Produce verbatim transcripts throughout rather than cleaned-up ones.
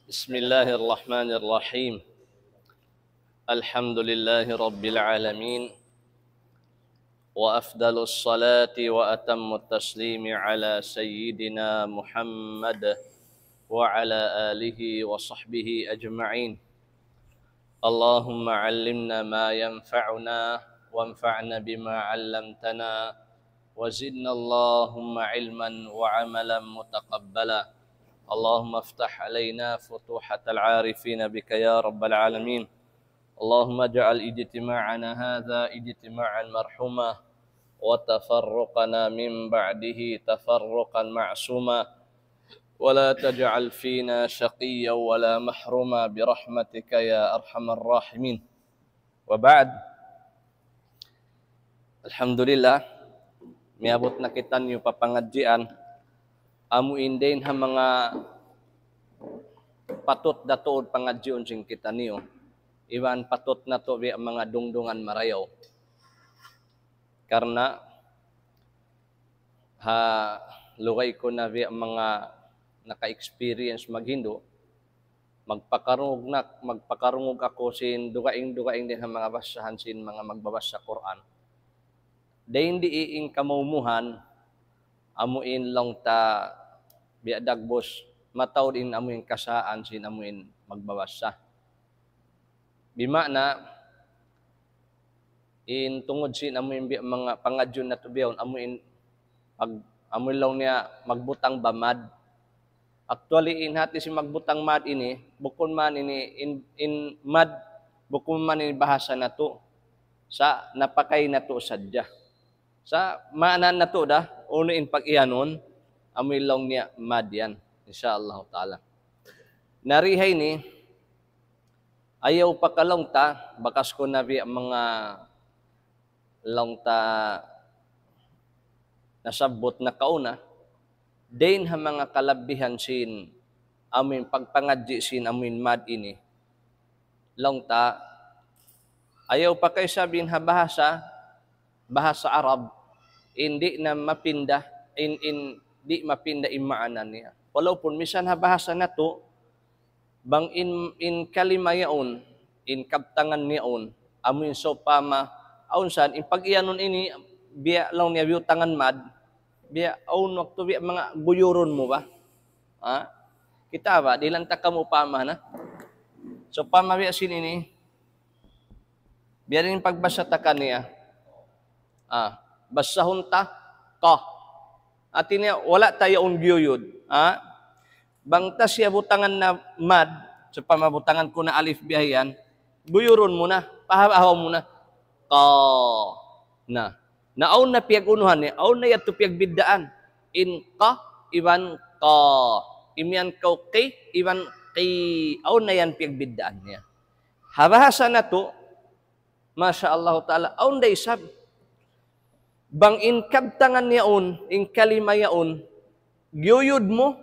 بسم الله الرحمن الرحيم. الحمد لله رب العالمين. وأفضل الصلاة وأتم التسليم على سيدنا محمد وعلى آله وصحبه أجمعين. اللهم علمنا ما ينفعنا وانفعنا بما علمتنا وزدنا اللهم علما وعملا متقبلا. اللهم افتح علينا فتوحة العارفين بك يا رب العالمين. اللهم اجعل اجتماعنا هذا اجتماعا مرحوما وتفرقنا من بعده تفرقا معصوما ولا تجعل فينا شقيا ولا محروما برحمتك يا أرحم الراحمين. وبعد. Alhamdulillah, miyabut na kitaniyu pa pangadjian, amu in dayn ha manga patut da tuud pangadjiun sin kitaniyu, iban patut natu' biya' manga dungdungan marayaw. Karna' ha lugay ku na biya' manga naka-experience maghindu', magpakarungug na, magpakarungug aku sin dugaing-dugaing dayn ha manga basahan sin manga magbabasa Qur'an. Dayn di in kamaumuhan, amu in laung ta biya' dagbus, mataud in amu in kasaan sin amu in magbabasa. Bima'na, in tungud sin amu in biya' manga pangadjiun natu' bihaun, amu in pag-, amu in laung niya magbutang ba mad. Actually, in hati sin magbutang mad ini, bukun man ini, in, in mad, bukun man ini bahasa natu'. Sa' napakay natu' sadja. Sa' maana natu' da, unu in pag-iyanun, amu in laung niya mad yan. Insya Allah ta'ala. Na di ha ini, ayaw pa ka laung ta, bakas ku na biya' manga laung ta nasabbut nakauna, dayn ha manga kalabihan sin amu in pagpangadji' sin amu in mad ini. Laung ta, ayaw pa ka isab in ha bahasa, bahasa Arab, in di' na mapinda, in, in di' mapinda in maana niya. Walaupun misan ha bahasa natu', bang in, in kalima yaun, in kabtangan yaun, amu in sawpama, awn san, in pag-iyanun ini, biya' laung niya biyutangan mad, biya' awn waktu biya' manga guyurun mu ba? Ha? Kita' ba, dihilan ta kamu upama na. Sawpama biya' sin ini, biya' diin pagbasa ta kaniya. Ah, basahun ta, ka. Hati niya, wala' ta yaun giyuyud. Ha? Bang ta siya butangan na mad, sawpama butangan ku na alif biya' yan, guyurun mu na, pahaw-haw mu na. Ka. Na. Na awn na piyag-unuhan niya, awn na yadtu piyagbiddaan. In ka, iban ka. Imiyan kaw ki, iban ki. Awn na yan piyagbiddaan niya. Ha bahasa natu', Masha Allah ta'ala, awn da isab. Bang in kabtangan yaun, in kalima yaun, giyuyud mu,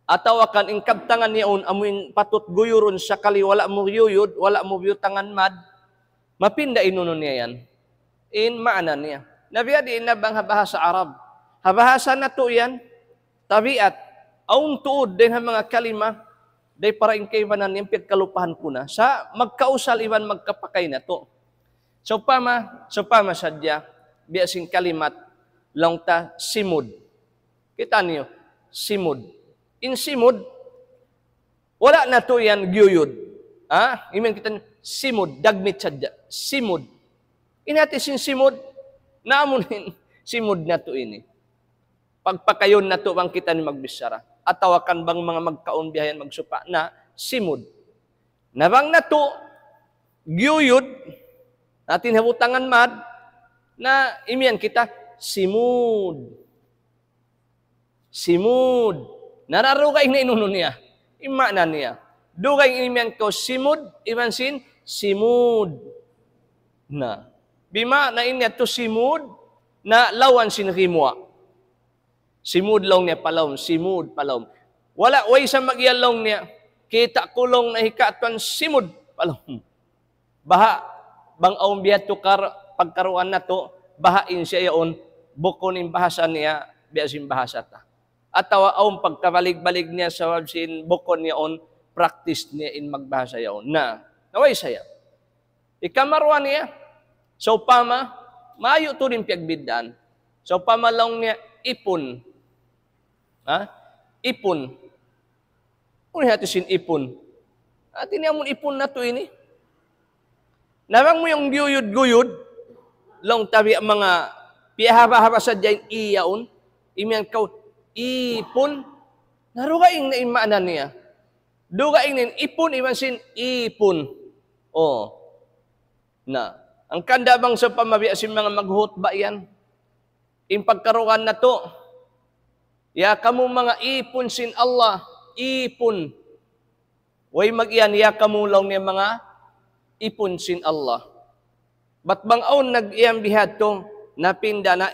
atawa kan in kabtangan yaun, amu in patut guyurun sakali wala' mu giyuyud, wala' mu biyutangan mad, mapinda in unu niya yan. In maana niya. Na biya' diin na bang ha bahasa Arab. Ha bahasa natu' yan, tabiat, awn tuud dayn ha manga kalima, dayn para in kaibanan yan piyagkalupahan ku na. Sa' magkausal iban magkapakay natu'. Sawpama, sawpama sadja, biya' sin kalimat, laung ta simud. Kita' niyu, simud. In simud, wala' natu' yan giyuyud. Ha? Imiyan kita niyu, simud, dagmit sadja. Simud. In hati sin simud, na amu in simud natu' ini. Pagpakayun natu' bang kita ini magbichara. Atawa kan bang manga magkaun biya' yan magsupa na simud. Na bang natu' giyuyud, hati niya butangan mad, na imiyan kita simud. Simud. Na ra dugaing na in unu niya. In maana niya. Dugaing in imiyan kaw simud, iban sin simud. Na. Bima'na in yadtu simud, na lawan sin rimuwa'. Simud laung niya pa lawm, simud pa lawm. Wala', way sa mag-iyan laung niya. Kita' ku laung niya hikatuan simud pa lawm. Baha', bang awn biya' tukar pagkaruan natu', baha' in siya yaun, bukun in bahasa niya, biya' sin bahasa ta. Atawa awn pagkabalig-balig niya sabab sin bukun yaun, practice niya in magbahasa yaun. Na, naway saya. Ikaruwa niya, sawpama, maayu tuud in piyagbiddaan. Sawpama laung niya, ipun. Ha? Ipun. Unu in hati sin ipun? Hati niya amun ipun natu' ini. Na bang mu yan giyuyud-guyud, laung ta biya' manga piyahaba-haba sadja in i yaun, imiyan kaw, ipun. Na dugaing na in maana niya. Dugaing in ipun iban sin ipun. Oh. Na, hangkan da bang sawpama biya' sin manga maghutba yan. In pagkarugaan natu', ya kamu manga ipun sin Allah, ipun. Way mag-iyan, ya kamu laung niya manga ipun sin Allah. Bat bang awn nag-iyan bihadtu, napinda na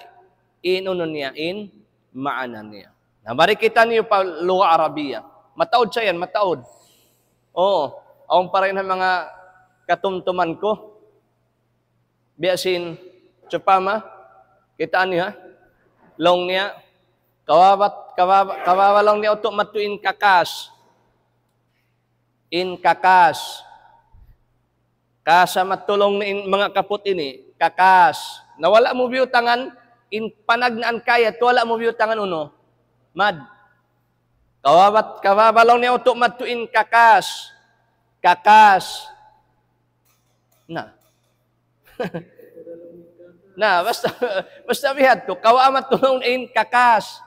in unu niya, in maana niya. Na, mari kitaniyu pa lugha Arabiya. Mataud sa yan, mataud. Oo, awn pa dayn ha manga katumtuman ku. Biya' sin, sawpama, kitaa niyu ha? Laung niya, kawabat, kawaba, kawaba laung niya utu' madtu in kakas. In kakas. Kasa matulung na in manga kaput ini, kakas. Na wala' mu biyutangan, in panagnaan kayat, wala' mu biyutangan unu. Mad. Kawabat, kawaba laung niya utu' madtu in kakas. Kakas. Na. Na, basta, basta bihadtu, kawa' matulung in kakas.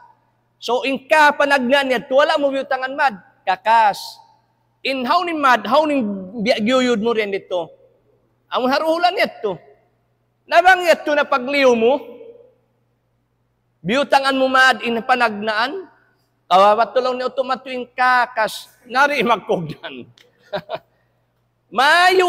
So, in ka panagnaan niya, wala' mu biyutangan mad, kakas. In hawnu in mad, hawnu in biya' giyuyud mu riyan didtu. Amun ha duhulan yadtu. Na bang yadtu na pagliyu mu, biyutangan mu mad in panagnaan, kawabat laung niya utu' madtu in kakas, na di' magkugdan. Maayu,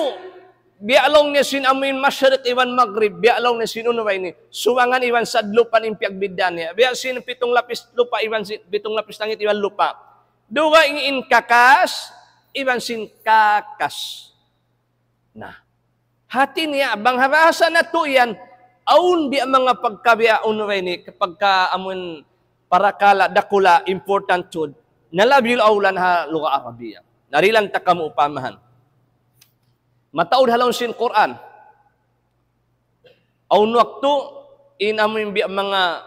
biya' laung niya sin amuin mashriq iban maghrib, biya' laung niya sin unu ba ini, subangan iban sadlupan in piyagbiddaan niya. Biya' sin pitung lapis lupa' iban sin, pitung lapis langit iban lupa'. Dugaing in kakas, iban sin kakas. Na. Hati niya, bang ha bahasa natu' yan, awn biya' manga pagkabiya' unu ba ini, pagka amun parakala', dakula', important tuud, na labi awla na ha lugha Arabiya. Narilan ta kamu upamahan. Mataud ha lawm sin Qur'an. Awn waktu, in amun biya' manga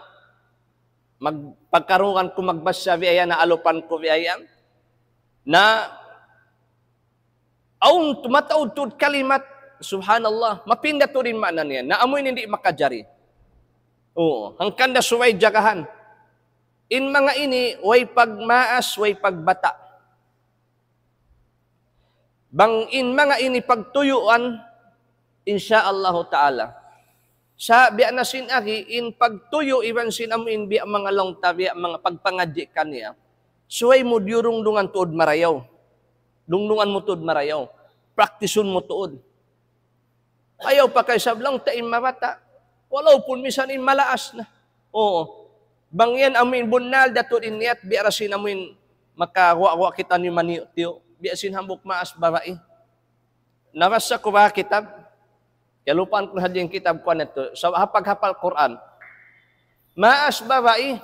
mag-, pagkarugaan ku magbasa biya' yan, na alupan ku biya' yan. Na, awn tu-, mataud tuud kalimat, subhanallah, mapinda tuud in maana niya. Na amu ini di' makajari. Oo, hangkan da subay jagahan. In manga ini, way pagmaas, way pagbata'. Bang in manga ini pagtuyuan, insya Allahu ta'ala. Sa' biya' na sin agi, in pagtuyu' iban sin amu in biya' manga laung ta, biya' manga pagpangadji' kaniya. Subay mu diyurungdungan tuud marayaw. Dungdungan mu tuud marayaw. Praktisun mu tuud. Ayaw pa kaisab laung ta in mabata'. Walaupun misan in malaas na. Oo. Bang yan amu in bunnal da tuud in niyat, biya' da sin amu in makaguwa'-guwa' kitaniyu maniyu'-tiyu'. Biya' sin hambuuk maas babai. Nabasa ku ba kitab? Kalupahan ku na hadja in kitab ku na yadtu. Sa' ha paghapal Qur'an. Maas babai.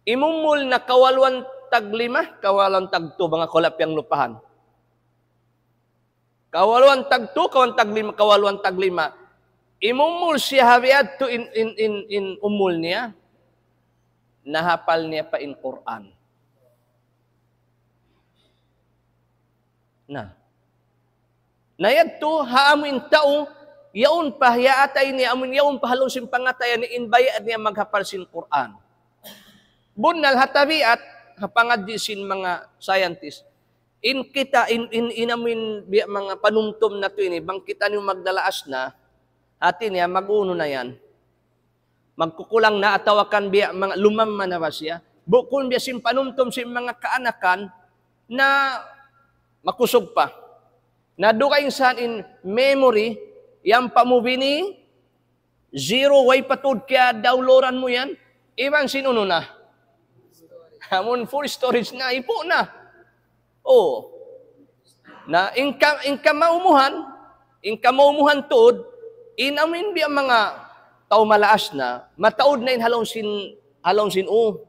Imumul na kawaluan taglima, kawaluan tagtu, manga kula' piyanglupahan. Kawaluan tagtu, kawaluan taglima, kawaluan taglima. Imumul siya ha biyadtu in, in, in, in umul niya. Nahapal niya pa in Qur'an. Na. Na yadtu, ha amu in tau, yaun pa, yaatay niya, amu in yaun pa ha lawm sin pangatayan niya, in baya' niya maghapal sin Qur'an. Bunnal ha tabiat, ha pangadji' sin manga scientist. In kita, in, in, in amu in biya' manga panumtum natu' ini, bang kitaniyu magdalaas na, hati niya, mag-unu na yan. Magkukulang na atawa kan biya' manga lumamma na ba siya. Bukun biya' sin panumtum sin manga kaanakan na makusug pa. Na dugaing sa in memory, yan pa mu bini, zero, way pa tuud kiyadauluran mu yan, iban sin unu na. Amun full storage na, ipu' na. Oo. Na in ka-, in kamaumuhan, in kamaumuhan tuud, in amu in biya' manga tau malaas na, mataud na in ha lawm sin, ha lawm sin u.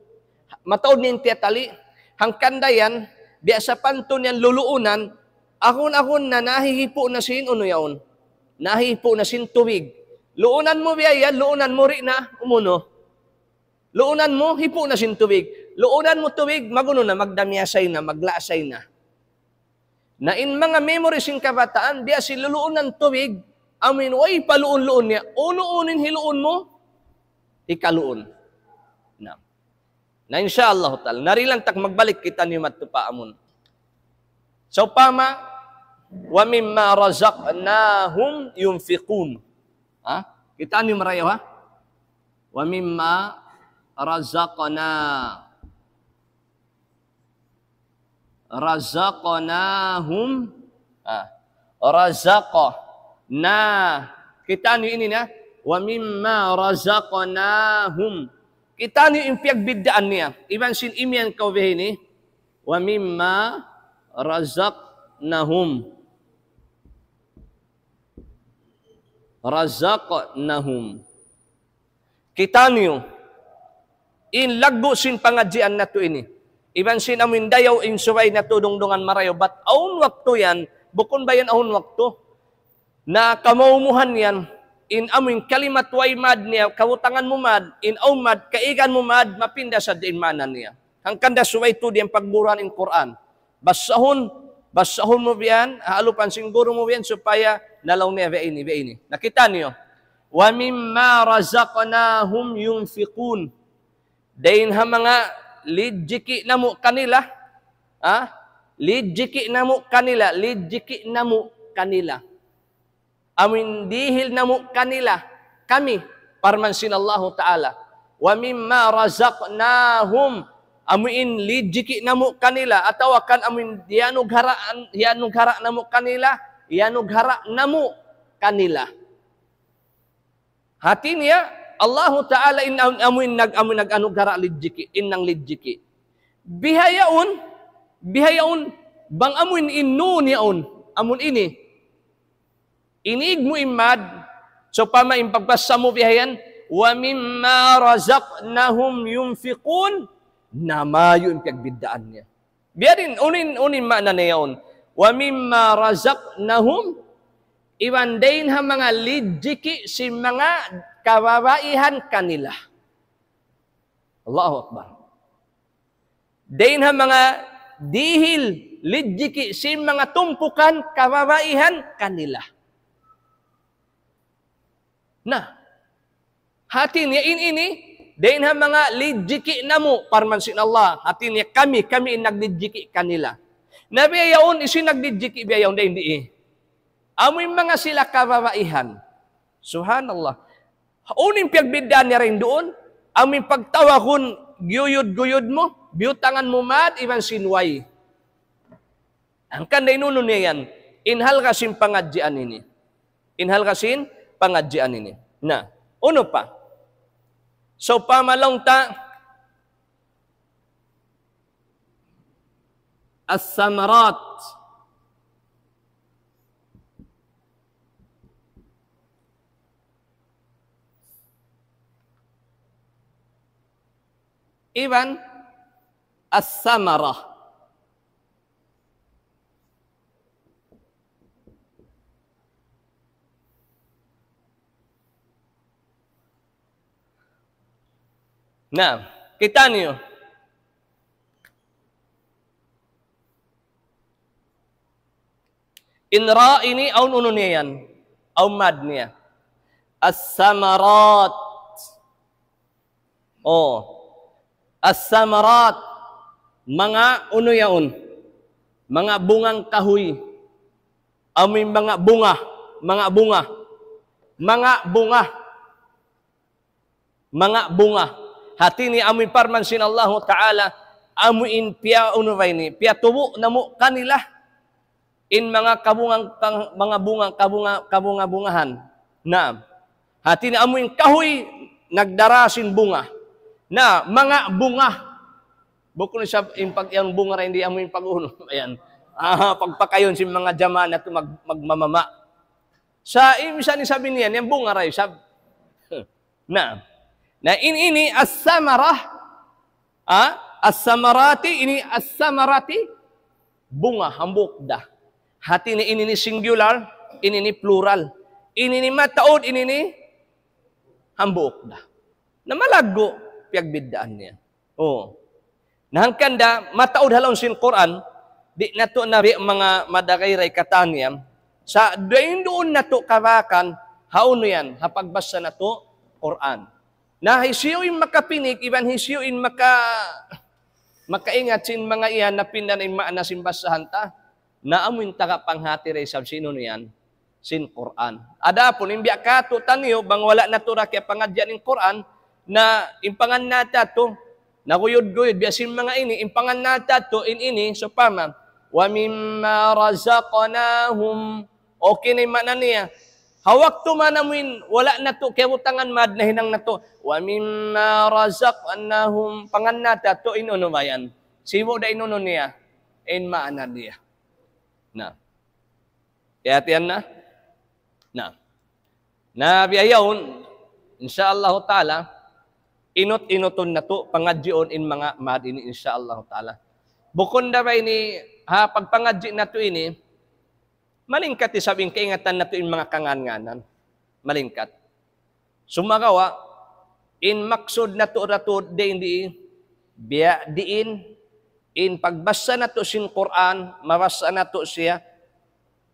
Mataud na in tiyatali'. Hangkan da yan, Biya' sapantun yan luluunan, agun-agun na nahihipu' na sin unu yaun. Nahihipu' na sin tubig. Luunan mu biya' yan, luunan mu di' na, umunu. Luunan mu, hipu' na sin tubig. Luunan mu tubig, magunu na, magdamiyasay na, maglaasay na. Na in manga memory sin kabataan, biya' sin luluunan tubig, amu in way pa luun-luun niya, unu-unu in hiluun mu, hikaluun. Na. Na insya Allah ta'ala, narilan tak magbalik kita niyu madtu pa amun. Sawpama, وَمِمَّا رَزَقْنَاهُمْ يُنْفِقُونَ. Ha? Kita niyu marayaw, ha? وَمِمَّا رَزَقْنَا رَزَقْنَاهُمْ. Ah, رَزَقَ. Na. Kita niyu ini na. وَمِمَّا رَزَقْنَاهُمْ. Kita niyu in piyagbiddaan niya. Iban sin imiyan kaw biya' ini. وَمِمَّا رَزَقْنَاهُمْ. رَزَقْنَاهُمْ. Kita niyu, in laggu' sin pangadjian natu' ini. Iban sin amu in dayaw in subay natu' dungdungan marayaw. Bat awn waktu yan, bukun ba yan awn waktu? Na kamaumuhan yan, in amu in kalimat way mad niya, kabutangan mu mad, in awn mad, kaigan mu mad, mapinda sadja in maana niya. Hangkan da subay tuud yan pagguruhan in Qur'an. Basahun, basahun mu biya' yan, ha alupan sin guru mu biya' yan, supaya nalaw niya biya' ini, biya' ini. Na kita' niyu. وَمِمَّا رَزَقْنَاهُمْ يُنْفِقُونَ. Dayn ha manga rijiki' namu' kanila, ha? Rijiki' namu' kanila, rijiki' namu' kanila. Amu in dihil namu' kanila, kami, parman sin Allahu Ta'ala. وَمِمَّا رَزَقْنَاهُمْ. Amu in rijiki' namu' kanila, atawa kan amu in diyanughara', diyanughara' namu' kanila, diyanughara' namu' kanila. Hati niya, Allahu Ta'ala in am-, amu in nag-, amu in nag-anughara' rijiki', in nangrijiki'. Bihaun, bihaun, bang amu in nun yaun, amu in ini. Inig mu in mad, sawpama in pagbasa mu biya' yan, وَمِمَّا رَزَقْنَاهُمْ يُنْفِقُونَ, na mayu' in piyagbiddaan niya. Biya' diin, unu in, unu in maana niya yaun. وَمِمَّا رَزَقْنَاهُمْ, iban dayn ha manga rijiki' sin manga kababaihan kanila. Allahu Akbar. Dayn ha manga dihil, rijiki' sin manga tumpukan kababaihan kanila. Na, hati niya in ini, dayn ha manga rijiki' namu', parman sin Allah. Hati niya kami, kami in nagrijiki' kanila. Na biya' yaun, hisiyu in nagrijiki' biya' yaun, dayn di. Amu in manga sila kababaihan. Subhanallah. Unu in piyagbiddaan niya dayn duun? Amu in pagtawagun, giyuyud-guyud mu, biyutangan mu mad, iban sin way. Hangkan da in unu niya yan, in halga' sin pangadjian ini. In halga' sin pangadjian ini. Na, unu pa? Sawpama laung ta, الثمرات. Iban الثمرة. Na, kita' niyu. In ra ini awn unu niya yan. Awn mad niya. الثمرات. Oh. الثمرات. Manga unu yaun. Manga bungang kahuy. Amu in manga bunga. Manga bunga. Manga bunga. Manga bunga. Hati niya amu in parman sin Allahu Ta'ala, amu in piya-, unu ba ini, piyatubu' namu' kanila in manga kabungang, kang-, manga bunga, kabunga, kabunga-bungahan. Naam. Hati niya amu in kahuy nagdara sin bunga. Na, manga bunga. Bukun isab in pag-, yan bunga ra, di' amu in pag-unu. Ayan. Ah, pagpakayun sin manga jamaa natu' mag-, magmamama. Sa' in misan isab ini yan, yan bunga ra isab. Na. Na in ini الثمرة, ah, الثمرات, ini الثمرات, Bunga, hambuuk da. Hati niya ini ini singular, ini ini plural. Ini ini mataud, ini ini hambuuk da. Na malaggu' piyagbiddaan niya. Oo. Na hangkan da, mataud ha lawm sin Qur'an, di' natu' na ri manga madagay ray katan yan. Sa' duun duun natu' kabakan, ha unu yan, ha pagbasa natu' Qur'an. Na hisiyu in makapinig, iban hisiyu in maka-, makaingat sin manga yan, napinda na in maana sin basahan ta, na amu in taga panghati da isab sin unu yan, sin Qur'an. Adapun in biya' katu' taniyu, bang wala' natu' da kiyapangadjian in Qur'an, na in pangan natu' tu, naguyud-guyud, biya' sin manga ini, in pangan natu' tu, in ini, sawpama, وَمِمَّا رَزَقْنَاهُمْ. Okay na in maana niya. Ha waktu mana amu in, wala' natu' kiyabutangan mad, nahinang natu'. وَمِمَّا رَزَقْنَاهُمْ. Pangan natu' tu, in unu ba yan? Sibu' da in unu niya. In maana niya. Na. Hati-hatian na? Na. Na, biya' yaun, insya Allah ta'ala, inut-inutun natu', pangadjiun in manga mad ini, insya Allah ta'ala. Bukun da ba ini, ha, pagpangadji' natu' ini, malingkat isab in kaingatan natu' in manga kangan-nganan. Malingkat. Sumagawa', in maksud natu' da tu di' di', biya' diin, in pagbasa natu' sin Qur'an, mabasa natu' siya,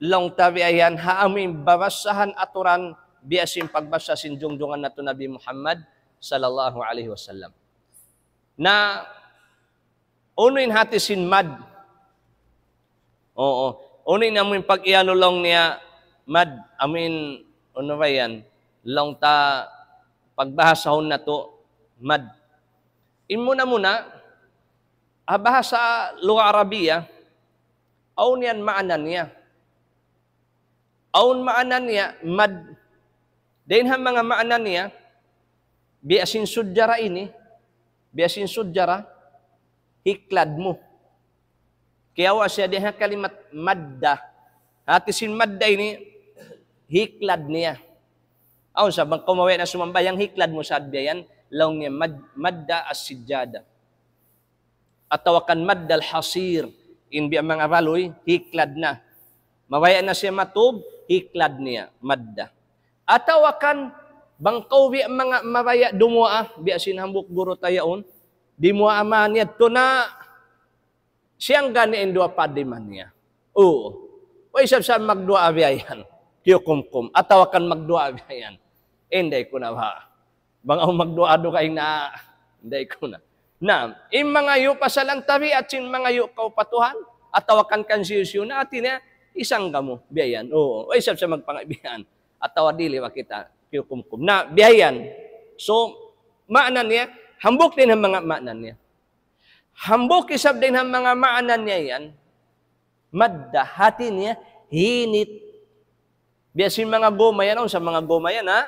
laung ta biya' yan, ha amu in babasahan aturan, biya' sin pagbasa sin jungjungan natu' Nabi Muhammad sallallahu alayhi wasallam. Na, unu in hati sin mad? Oo. Unu in amu in pag-iyanu laung niya mad? Amu in, unu ba yan? Laung ta pagbahasahun natu' mad. In muna-muna, ha bahasa lugha Arabiya, awn yan maana niya. Awn maana niya, mad. Dayn ha manga maana niya, biya' sin sudjara ini, biya' sin sudjara, hiklad mu. Kiyawa' siya dayn ha kalimat madda. Hati sin madda ini, hiklad niya. Awn sa, bang kaw mabaya' na sumambahayang, hiklad mu sa biya' yan, laung niya mad-, madda as-sijjada. Atawa kan maddal hasir, in biya' manga baluy, hiklad na. Mabaya' na siya matug, hiklad niya, madda. Atawa kan, bang kaw biya' manga mabaya' dumuwaa, biya' sin hambuuk guru ta yaun, dimuwaa man yadtu na, siyangga niya in duwa padi man niya. Oo. Way isab sa magduwaa biya' yan. Kiyukumkum. Atawa kan magduwaa biya' yan. Inday ku na ba? Bang awn magduwaa dugaing na, inday ku na. Na, in mangayu' pasal in tabiat sin mangayu' kaw pa Tuhan, atawa kan kan siyu-siyu na, hati niya, isangga mu, biya' yan. Oo, way isab sa magpangabiyaan. Atawa dili ba kita, kiyukumkum. Na, biya' yan. So, maana niya, hambuuk dayn ha manga maana niya. Hambuuk isab dayn ha manga maana niya yan, madda, hati niya, hinit. Biya' sin manga goma yan, awn sa manga goma yan, ha?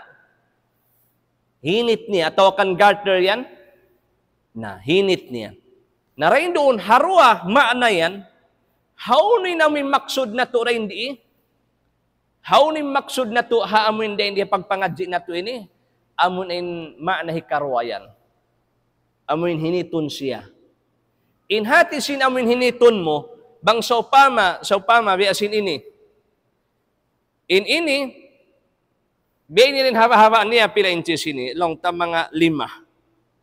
Hinit niya, atawa kan garter yan. Na, hinit niya. Na dayn duun, ha duwa maana yan, hawnu in amu in maksud natu' dayn di? Hawnu in maksud natu' ha amu in dayn di pagpangadji' natu' ini? Amu in maana hikaruwa yan. Amu in hinitun siya. In hati sin amu in hinitun mu, bang sawpama, sawpama, biya' sin ini. In ini, biya' ini in haba'-haba' niya pila inches ini, laung ta manga lima.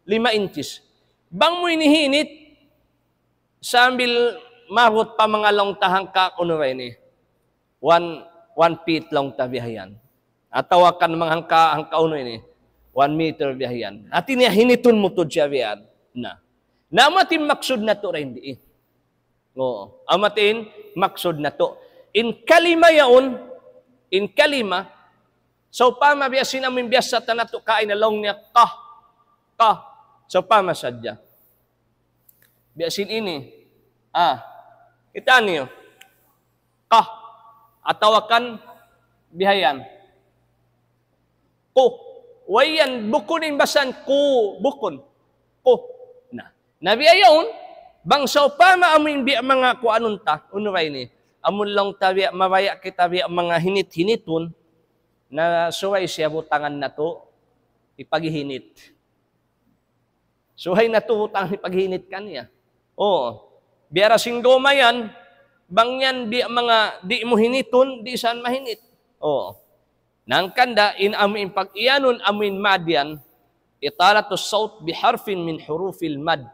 Lima inches. Bang mu ini hinit, sambil maabut pa manga laung ta hangka unu ba ini. One, one feet laung ta biya' yan. Atawa kan manga hangka, hangka unu ini. One meter biya' yan. Hati niya hinitun mu tuud siya biya' yan. Na. Na amu in maksud natu' dayn di. Oo. Amu in maksud natu'. In kalima yaun, in kalima, sawpama biya' sin amu in biyasa ta natu' kaina laung niya, ka, ka. Sawpama sadja. Biya' sin ini. Ah. Kitaa niyu. Ka. Atawa kan biya' yan. Ku. Way yan, bukun in basahan ku, bukun. Ku. Na. Na biya' yaun, bang sawpama amu in biya' manga kuanun ta, unu ba ini? Amu laung ta biya' mabaya' kita biya' manga hinit-hinitun, na subay siya butangan natu', hipaghinit. Subay natu' butangan hipaghinit kaniya. Oo. Biya' da sin goma yan, Bang yan di' manga, di' mu hinitun, di' san mahinit. Oo. Hangkan da in amu in pag-iyanun amu in mad yan, إطالة الصوت بحرف من حروف المد.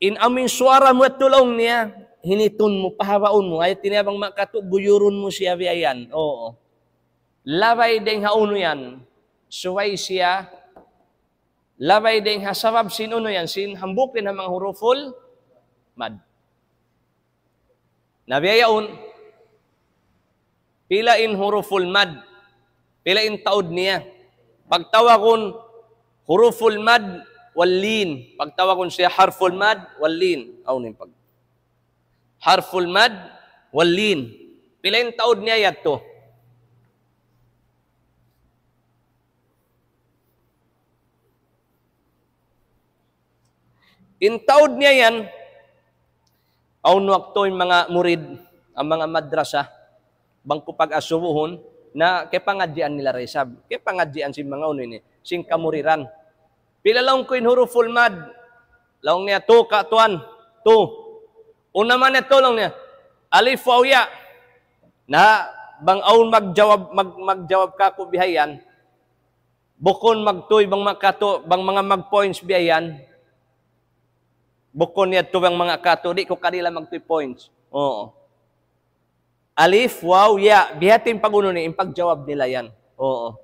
In amu in suwara mu yadtu laung niya, hinitun mu, pahawaun mu. Ayaw tiniya bang makatu, guyurun mu siya biya' yan. Oo. Labay dayng ha unu yan. Subay siya, labay dayng ha sabab sin unu yan, sin hambuuk dayn ha manga huruful mad. Na biya' yaun, pila in huruful mad, pila in taud niya. Pagtawagun huruful mad wal lin. Pagtawagun siya harful mad wal lin. Aw, nin pag-, harful mad wal lin. Pila in taud niya yadtu? In taud niya yan, awn waktu in manga murid, in manga madrasa, bang ku pag-asubuhun, na kiyapangadjian nila da isab. Kiyapangadjian sin manga unu ini, sin kamuriran. Pila laung ku in huruful mad? Laung niya, tu, ka tuwan, tu. Unu man yadtu laung niya, alif, waw, ya. Na, bang awn magjawab, mag-, magjawab kāku' bihayan, bukun magtuy bang makatu, bang manga mag-points biya' yan. Bukun yadtu bang manga katu, di' ku kanila magtuy points. Oo. Alif, waw, ya. Biya' ha yan in pag-unu ni, in pagjawab nila yan. Oo.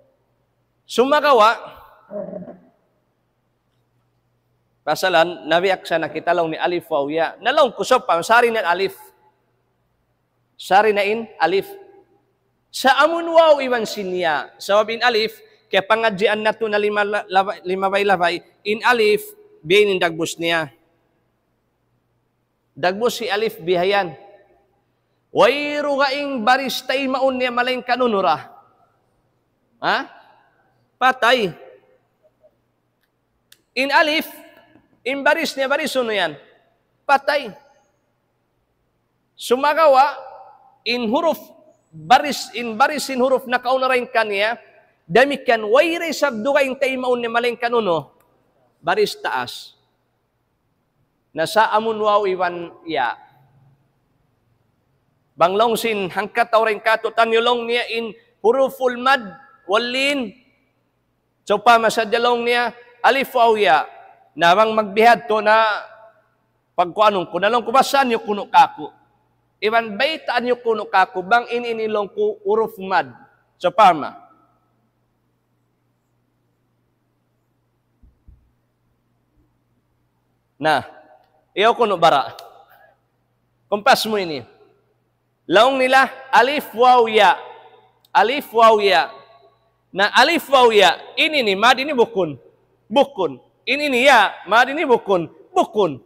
Sumagawa', pasalan, nabiaksa na kita laung niya alif, waw, ya. Na laung ku, sawpama, sari na in alif. Sari na in alif. Sa' amun waw iban sin ya. Sabab in alif, kiyapangadjian natu' na lima la-, laba-, limabay-labay, in alif, biya' ini in dagbus niya. Dagbus sin alif biya' yan. Wayruun baris taymaun niya malaingkan unu ra. Ha? Patay. In alif, in baris niya, baris unu yan? Patay. Sumagawa', in huruf, baris, in baris sin huruf nakauna dayn kaniya, damikkiyan, way da isab dugaing taymaun niya malaingkan unu? Baris taas. Na sa' amun waw iban ya. Bang laung sin hangkatau dayn kātu'niyu laung niya in huruful mad wal lin. Sawpama sadja laung niya, alif, waw, ya. Na bang magbihadtu na pagkuanun ku, na laung ku, basahun niyu kunu' kāku'. Iban baytaan niyu kunu' kāku', bang in ini laung ku huruf mad. Sawpama. Na, iyaw kunu' bara. Kumpas mu ini. Laung nila, alif, waw, ya. Alif, waw, ya. Na alif, waw, ya. In ini mad ini bukun. Bukun. In ini ya, mad ini bukun. Bukun.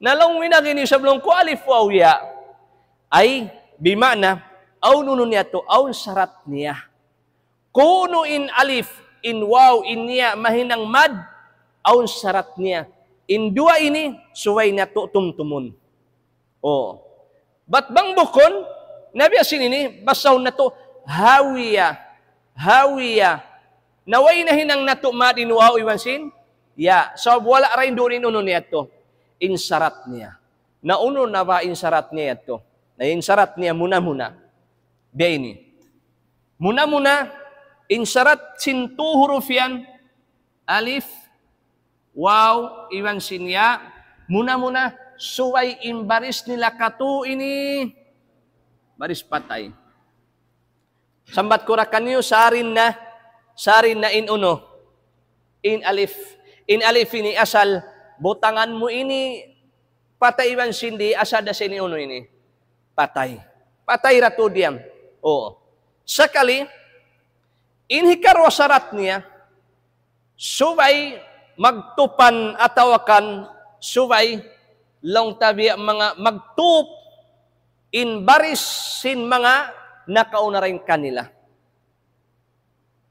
Na laung mu in agi ini isab laung ku alif, waw, ya. Ay, bima'na, awn unu niya yadtu, awn sarat niya. Kunu' in alif, in waw, in ya, mahinang mad, awn sarat niya. In duwa ini, subay natu' tumtumun. O. Bat bang bukun, na biya' sin ini, basahun natu', hawiya, hawiya. Na way nahinang natu' mad in waw iban sin ya. Sabab wala' da in duun in unu niya yadtu. In sarat niya. Na unu na ba in sarat niya yadtu? Na in sarat niya muna-muna. Biya' ini. Muna-muna, in sarat sin tū huruf yan, alif, waw, iban sin ya, muna-muna, subay in baris nila katū ini, baris patay. Sambat ku da kaniyu, sari na, sari na in unu, in alif. In alif ini asal, butangan mu ini, patay iban sin di, asal da sin unu ini. Patay. Patay da tuud yan. Oo. Sakali, in hikaruwa sarat niya, subay magtupan atawa kan subay laung ta biya' manga magtup in baris sin manga nakauna dayn kanila.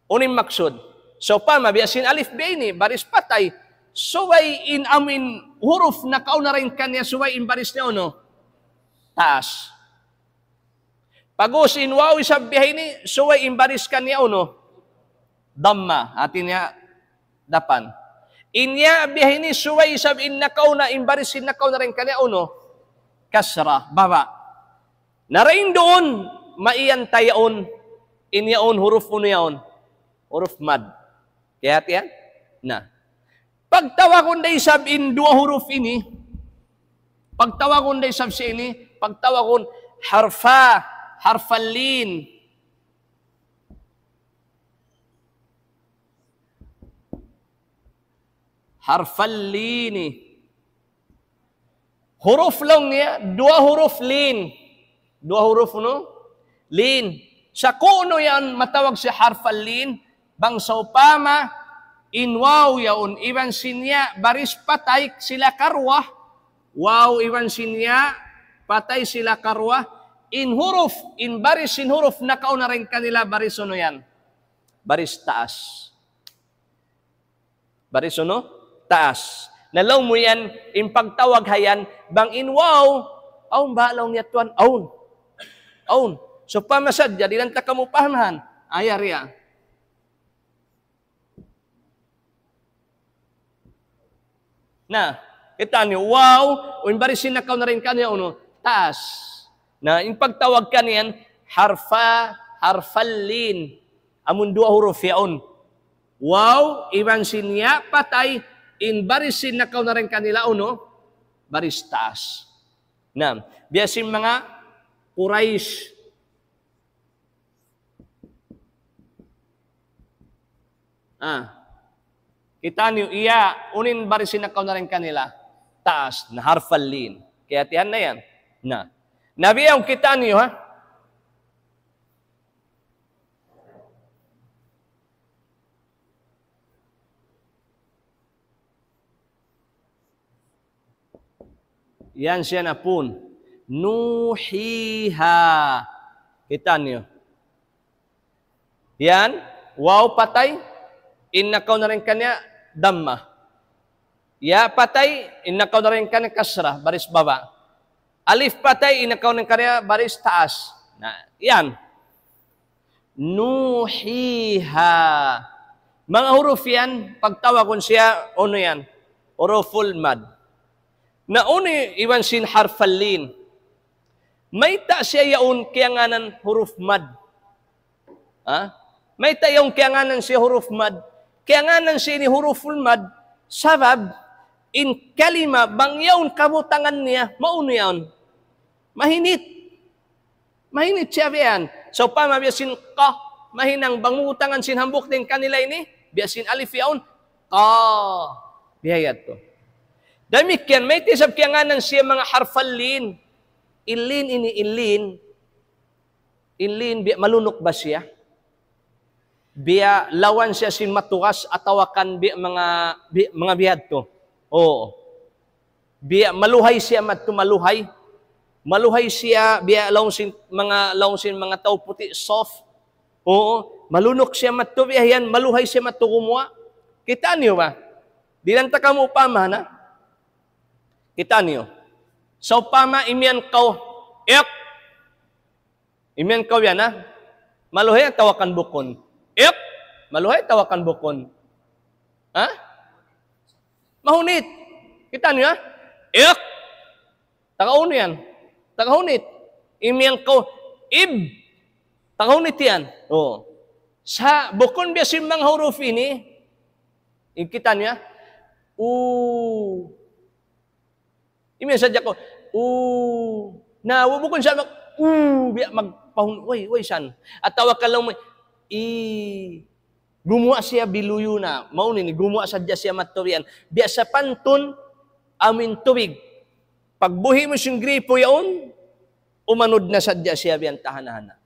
Unu in maksud? Sawpama, biya' sin alif biya' ini, baris patay. Subay in amu in huruf nakauna dayn kaniya, subay in baris niya unu? Taas. Pag'ubus in waw isab biya' ini, subay in baris kaniya unu? Damma, hāti niya dapan. In ya biya' ini, subay isab in nakauna, in baris in nakauna dayn kaniya unu? Kasra, baba'. Na dayn duun, maiyan ta yaun, in yaun huruf unu yaun? Huruf mad. Kiyahatihan? Na. Pagtawagun da isab in duwa huruf ini, pagtawagun da isab siya ini, pagtawagun harfa, harfal lin. Harfal lini. Huruf laung niya, duwa huruf lin. Duwa huruf unu? Lin. Sa' kunu' yan matawag siya harfal lin, bang sawpama in waw yaun, iban sin ya, baris patay sila karuwa, waw iban sin ya, patay sila karuwa, in huruf, in baris sin huruf nakauna dayn kanila baris unu yan? Baris taas. Baris unu? Taas. Na laung mu yan, in pagtawag ha yan, bang in waw, awn ba laung niya tuwan? Awn. Awn. Sawpama sadja, di' na ta kamu pahamahan. Aya riya. Na, kita' niyu, waw, in baris sin nakauna dayn kaniya unu? Taas. Na, in pagtawag kaniya yan, harfa, harfal lin. Amun duwa huruf yaun. Waw, iban sin ya patay, in baris sin nakauna dayn kanila unu? Baris taas. Na, biya' sin manga Quraysh. Ah. Kita' niyu, iya, unu in baris sin nakauna dayn kanila? Taas, na harfal lin. Kiyahatihan na yan. Na. Na biya' yaun kita' niyu, ha? Yan siya na pun. Nuhiha. Kita' niyu. Yan, waw patay, in nakauna dayn kaniya, damma. Ya patay, in nakauna dayn kaniya, kasra, baris baba'. Alif patay, in nakauna dayn kaniya, baris taas. Na, yan. Nuhiha. Manga huruf yan, pagtawagun siya, unu yan? Huruful mad. Na unu iban sin harfal lin? Mayta' siya yaun kiyangānan huruf mad? Ha? Mayta' yaun kiyangānan siya huruf mad? Kiyangānan siya ini huruful mad, sabab in kalima bang yaun kabutangan niya, maunu yaun? Mahinit. Mahinit siya biya' yan. Sawpama biya' sin qa, mahinang bang butangan sin hambuuk dayn kanila ini, biya' sin alif yaun, qa. Biya' yadtu. Damikkiyan, mayta' isab kiyangānan siya manga harfal lin. In lin ini, in lin. In lin, biya' malunuk ba siya? Biya' lawan siya sin matugas atawa kan biya' manga, biya', manga biya' yadtu. Oo. Biya' maluhay siya madtu, maluhay. Maluhay siya, biya' laung sin manga, laung sin manga tau puti', soft. Oo. Malunuk siya madtu, biya' yan, maluhay siya madtu gumuwa'. Kita' niyu ba? Di' na ta kamu upamahan, ha? Kita' niyu. Sawpama imiyan kaw, iq. Imiyan kaw yan, ha? Maluhay atawa kan bukun? Iq. Maluhay atawa kan bukun? Ha? Mahunit. Kita' niyu, ha? Iq. Taga unu yan? Taga hunit. Imiyan kaw, ib. Taga hunit yan. Oo. Sa' bukun biya' sin manga huruf ini, in kita' niyu, ha? U. Imiyan sadja kaw, u. Na, wa-, bukun sa mag-, u, biya' magpahun-, way, way san. Atawa kan laung mu, i, gumuwa' siya biluyuna. Maunu ini, gumuwa' sadja siya madtu biya' yan. Biya' sapantun, amu in tubig. Pagbuhi' mu sin gripo yaun, umanud na sadja siya biya' yan tahana-hana.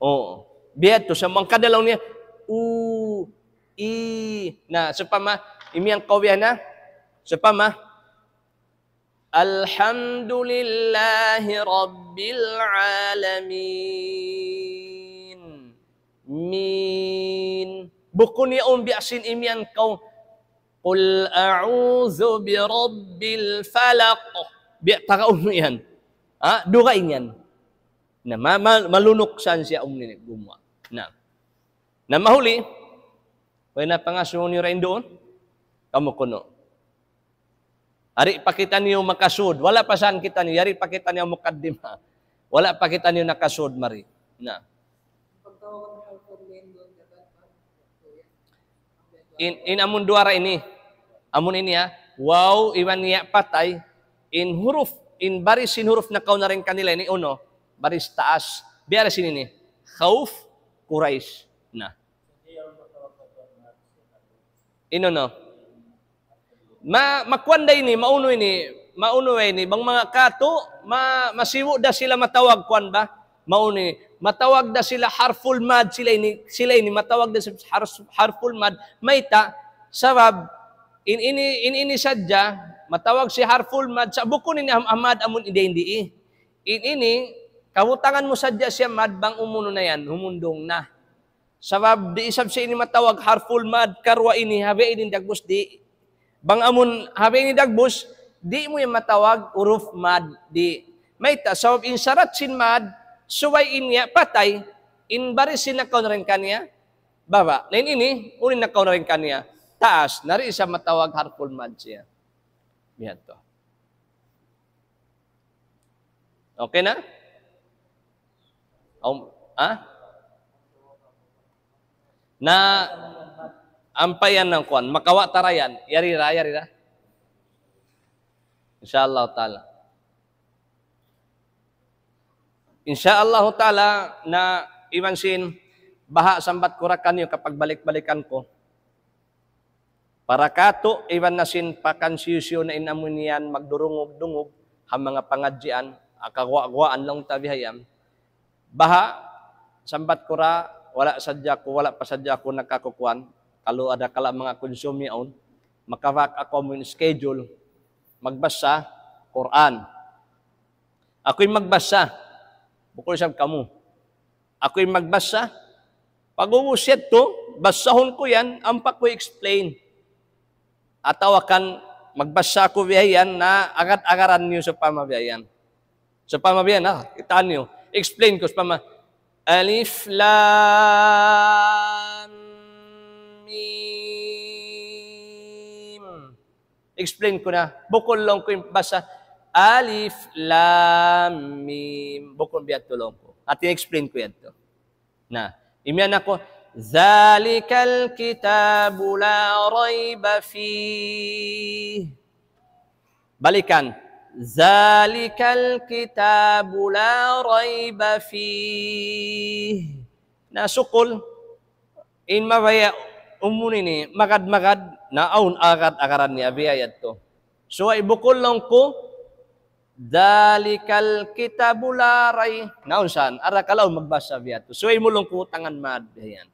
Oo. Biya' yadtu, sa' manga kadalaw niya, u, i, na, sawpama, imiyan kaw biya' na, sawpama, Alhamdulillahi Rabbil Alamin. Min. Bukun yaun biya' sin imiyan kaw, Qul a'udhu bi rabbil falaq. Biya' taga unu yan. Ha? Dugaing yan. Na, ma-, ma-, malunuk san siya amu ini gumuwa'. Na. Na mahuli, way na pangasubu niyu dayn duun? Kamu kunu'. Ari pa kitaniyu makasud. Wala' pa san kitaniyu. Ari pa kitaniyu mukaddima. Wala' pa kitaniyu nakasud mari. Na. In, in amun duwa ra ini. Amun ini, ha. Waw, iban ya patay. In huruf, in baris sin huruf nakauna dayn kanila ini, unu, baris taas. Biya' da sin ini. Khawf, Quraysh. Na. Unu, no? Ma, makuan da ini, maunu ini, maunu ini, bang manga katu', ma, masibu' da sila matawag kuan ba? Maunu ini, matawag da sila harful mad sila ini, sila ini, matawag da sila har-, harful mad, mayta', sabab, in ini, in ini sadja, matawag siya harful mad, sa' bukun ini am-, amad amun indi-indi. In ini, kabutangan mu sadja siya mad, bang umunu na yan, humundung na. Sabab di' isab siya ini matawag harful mad, karuwa ini, ha biya' ini dagbus di'. Bang amun ha biya' ini dagbus, di' mu yan matawag huruf mad, di'. Mayta', sabab in sarat sin mad, subay in ya patay, in baris sin nakauna dayn kaniya, baba'. Na in ini, unu in nakauna dayn kaniya, taas, na di' isab matawag harful mad siya. Biya' ha yan. Okay na? Um, ha? Na, ampa yan na kuan. Makawa' ta ra yan. Yari ra, yari ra. Insya Allah ta'ala. Insya Allah ta'ala na iban sin baha' sambat ku ra kaniyu kapagbalik-balikan ku. Para katu' iban na sin pakansiyu-siyu na in amu in yan magdurungug-dungug ha manga pangadjian, ha kaguwa'-guwaan laung ta biya' yan. Baha', sambat ku ra, wala' sadja aku, wala' pa sadja aku nakakukuan. Kalu ada kala' manga kunsum yaun, makabak aku amu in schedule, magbasa Qur'an. Aku in magbasa, bukun isab kamu. Aku in magbasa. Pag'ubus yadtu, basahun ku yan, ampa ku explain. Atawa kan magbasa aku biya' yan na agad-agaran niyu sawpama biya' yan. Sawpama biya' yan, ha, kitaa niyu. Explain ku, sawpama, Alif Lam Mim. Explain ku na. Bukun laung ku in basa Alif Lam Mim. Bukun biya' yadtu laung ku. Hati explain ku yadtu. Na, imiyan aku, ذلك الكتاب لا ريب فيه. Balikan. ذلك الكتاب لا ريب فيه. Na sukul, in mabaya' umun ini, magad-magad, na awn agad-agaran niya, biya' yadtu. Subay bukun laung ku, ذلك الكتاب لا ريب. Naun san, ara kalaw magbasa biya' yadtu. Subay mu laung ku tangan mad, biya' yan.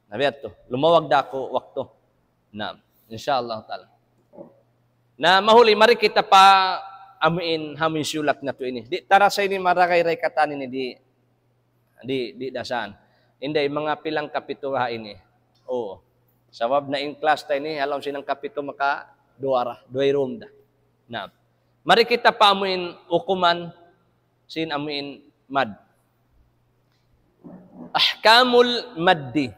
Na biya' yadtu. Lumawag da aku waktu. Na, insya Allah ta'ala. Na mahuli, mari kita pa amuin, amuin siyulat natu' ini. Di', tara sa ini maragay-ray katan ini di', di', di' da san. Inday, manga pila in kapitu baha' ini. Oo. Sabab na in class ta ini, halaum sin hangkapitu maka duwa ra, duwa room da. Na. Mari kita pa amuin hukuman sin amuin mad. Ahkamul maddi.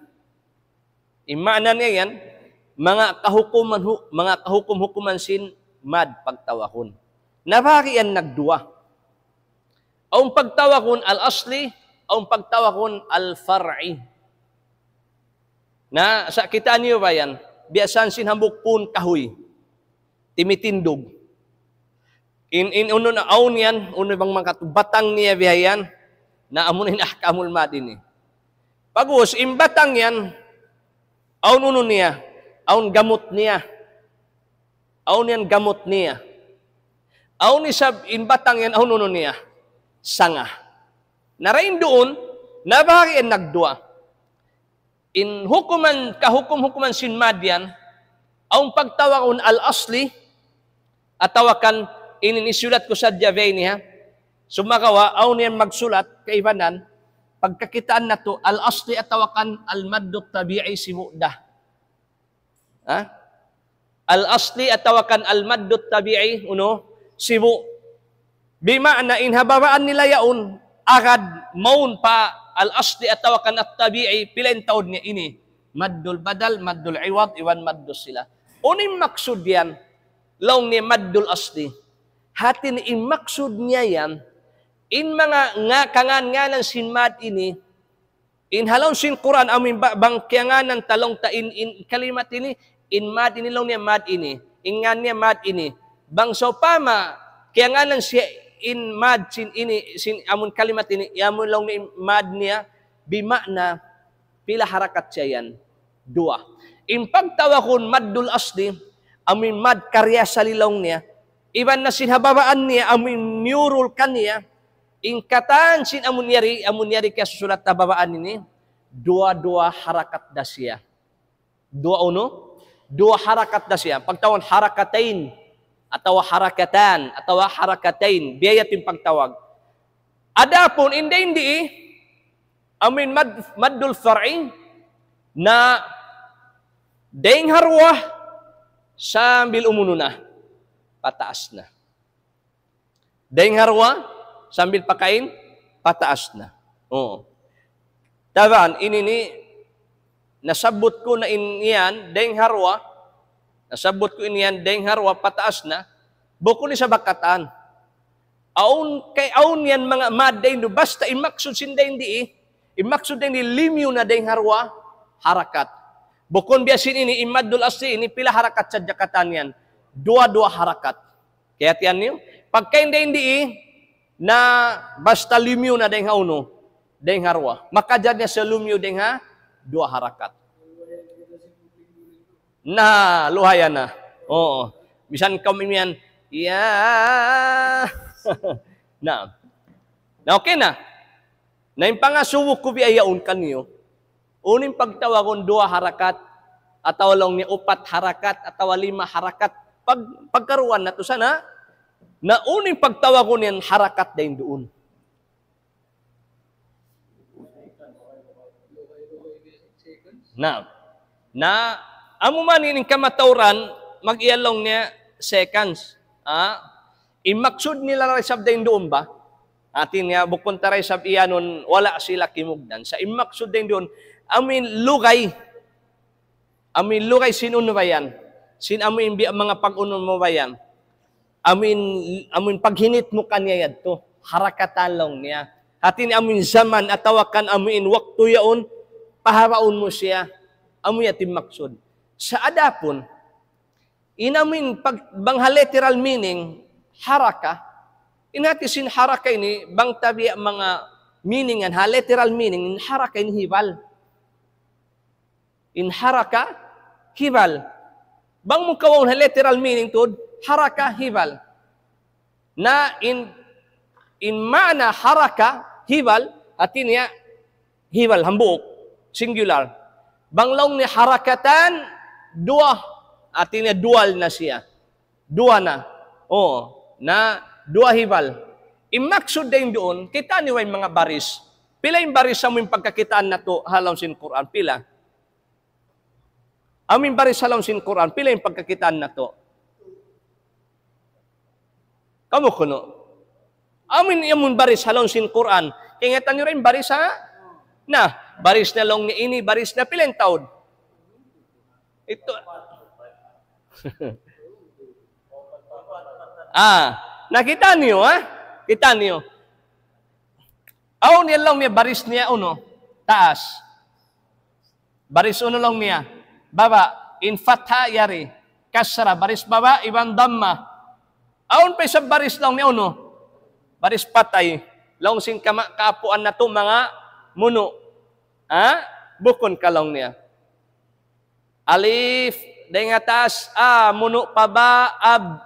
In maana niya yan, manga kahukuman hu-, manga kahukum-hukuman sin mad pagtawagun. Nabahagi' yan nagduwa. Awn pagtawagun al-asli, awn pagtawagun al-far'i. Na, sa' kitaa niyu ba yan? Biya' sin hambuuk puun kahuy. Timitindug. In, in, unu na, awn yan, unu bang mangkat-, batang niya biya' yan. Na amu na in ahkamul mad ini. Pag'ubus, in batang yan, awn unu niya, awn gamut niya. Awn yan gamut niya. Awn isab in batang yan, awn unu niya, sanga. Na dayn duun, nabahagi' yan nagduwa. In hukuman, kahukum-hukuman sin mad yan, awn pagtawagun al-asli, atawa kan ini in siyulat ku sadja biya' ini ha. Sumagawa', awn yan magsulat, kaibanan, pagkakitaan natu', al-asli atawa kan al-maddu tabi'i sibu' da. Ha? Al-asli atawa kan al-maddu tabi'i, unu, sibu'. Bima'na in ha babaan nila yaun, agad mawn pa al-asli atawa kan at-tabi'i, pila in taud niya ini. Maddul badal, maddul iwad, iban maddus sila. Unu in maksud yan? laung niya maddul asli. Hati niya in maksud niya yan, in manga nga-, kangan-nganan sin mad ini, in ha lawm sin Qur'an amu in ba-, bang kiyanganan ta laung ta in, in kalimat ini, in mad ini laung niya mad ini, in ngan niya mad ini. Bang sawpama, kiyanganan siya in mad sin ini, sin amun kalimat ini, amu laung niya in mad niya, bima'na, pila harakat siya yan? Duwa. In pagtawagun maddul asli, amu in mad kariyasali laung niya, iban na sin ha babaan niya, amu in niyurul kaniya, in katan sin amun yari, amun yari kiyasusulat ha babaan ini, duwa-duwa harakat da siya. Duwa unu? Duwa harakat da siya. Pagtawagun harakatain, atawa harakatan, atawa harakatain. Biya' yadtu in pagtawag. Adapun in dayn di, amu in mad-, maddul far'i, na dayn ha duwa sambil umunu na, pataas na. Dayn ha duwa, sambil pakain, pataas na. Oo. Taban, ini ini, nasabbut ku na in yan, dayn ha duwa, nasabbut ku in yan, dayn ha duwa, pataas na, bukun isab ha katan. Awn, kay awn yan manga mad dayn duun, basta in maksud sin dayn di, in maksud dayn di, limiyu na dayn ha duwa, harakat. Bukun biya' sin ini, in maddul asli ini, pila harakat sadja katan yan? Duwa-duwa harakat. Kiyahatihan niyu? Pagka in dayn di, na basta limiyu na dayn ha unu, dayn ha duwa. Makajari na siya lumiyu dayn ha duwa harakat. Na, luhaya na. Oo. Misan kaw mimiyan, ya. Na. Na, okay na. Na in pangasubu ku biya' yaun kaniyu. Unu in pagtawagun duwa harakat, atawa laung niya upat harakat, atawa lima harakat. Pag, pagkaruan natu' sa na, na unu in pagtawagun yan harakat dayn duun. Na, na, amu man in kamatauran, mag-iyan laung niya seconds. Ha? In maksud nila da isab dayn duun ba? Hati niya, bukun ta da isab iyanun, wala' sila kimugdan. Sa' in maksud dayn duun, amu in lugay, amu in lugay sin unu ba yan? Sin amu in biya' manga pag-unu mu ba yan? Amu in, amu in paghinit mu kaniya yadtu, harakatan laung niya. Hati niya amu in zaman atawa kan amu in waktu yaun, pahabaun mu siya. Amu yadtu in maksud. Sa' adapun, in amu in pag-, bang ha literal meaning, haraka, in hati sin haraka ini, bang ta biya' manga meaning yan, ha literal meaning, in haraka in hibal. In haraka, hibal. Bang mu kawaun ha literal meaning tuud, haraka, hibal. Na in, in maana haraka, hibal, hati niya, hibal, hambuuk, singular. Bang laung niya harakatan, duwa, hati niya dual na siya. Duwa na. Oo, na duwa hibal. In maksud dayn duun, kitaa niyu in manga baris. Pila in baris amu in pagkakitaan natu' ha lawm sin Qur'an? Pila? Amu in baris ha lawm sin Qur'an, pila in pagkakitaan natu'? Kamu kunu'. Amu in, amu in baris ha lawm sin Qur'an. Kaingatan niyu ra in baris ha? Na, baris na laung niya ini, baris na pila in taud? Ito. Ah, na kitaa niyu, ha? Kitaa niyu. Awn yan laung niya baris niya unu, taas. Baris unu laung niya, baba', in fatha yari, kasra, baris baba', iban damma. Awn pa isab baris laung niya unu, baris patay. Laung sin kama-, kaapuan natu' manga munu'. Ha? Bukun ka laung niya. Alif, dayn ha taas, a, munu' pa ba, ab.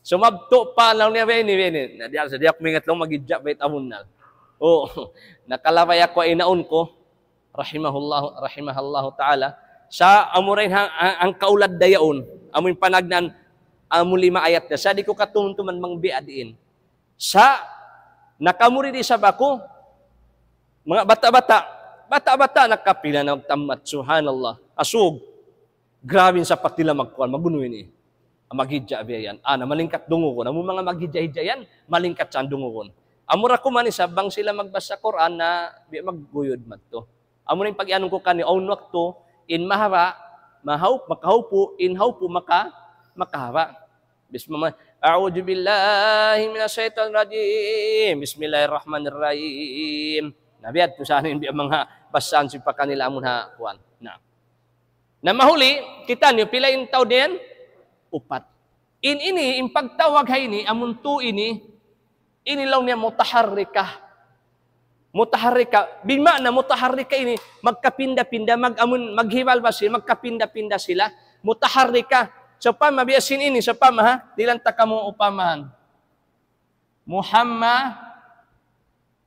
Sumabtu' pa, laung niya, bini, bini. Na, di' aku, di' aku maingat laung, magidja' bayt amunnal. Oo. Nakalabay aku, inaun ku, rahimahullahu, rahimahullahu ta'ala. Sa' amu ra in ha-, ha-, hangkaulad da yaun. Amu in panagnaan, amu lima ayat da. Sa' di' ku katumtuman bang biya' diin. Sa' nakamurid isab aku, manga bata'-bata', bata'-bata' nakapila na magtammat, subhanallah. Asug, grabe in sapat nila magkuan, magunu ini. Maghidja' biya' yan. Ana, malingkat dungugun. Amu manga maghidja'-hidja' yan, malingkat sa dungugun. Amu ra kuman isab bang sila magbasa Qur'an na biya' magguyud madtu. Amu na in pag-iyanun ku kaniyu, awn waktu, in mahaba', mahaup-, makahaupu', in haupu', maka-, Makahaba'. Bismillah. A'udhu billahi minash shaitanir rajim. Bismillahirrahmanirrahim. Na biya' tu sa in biya' manga basahan sin pa kanila amun ha kuwan. Na. Na mahuli, kita' niyu, pila in taud yan? Upat. In ini, in pagtawag ha ini, amun tu ini, ini laung niya mutaharrika. Mutaharrika, bima'na mutaharrika ini, magkapinda-pinda, mag-, amun, maghibal ba sila, magkapinda-pinda sila. Mutaharrika. Sawpama, biya' sin ini, sawpama, ha? Dihilan ta kamu upamahan. Muhammad,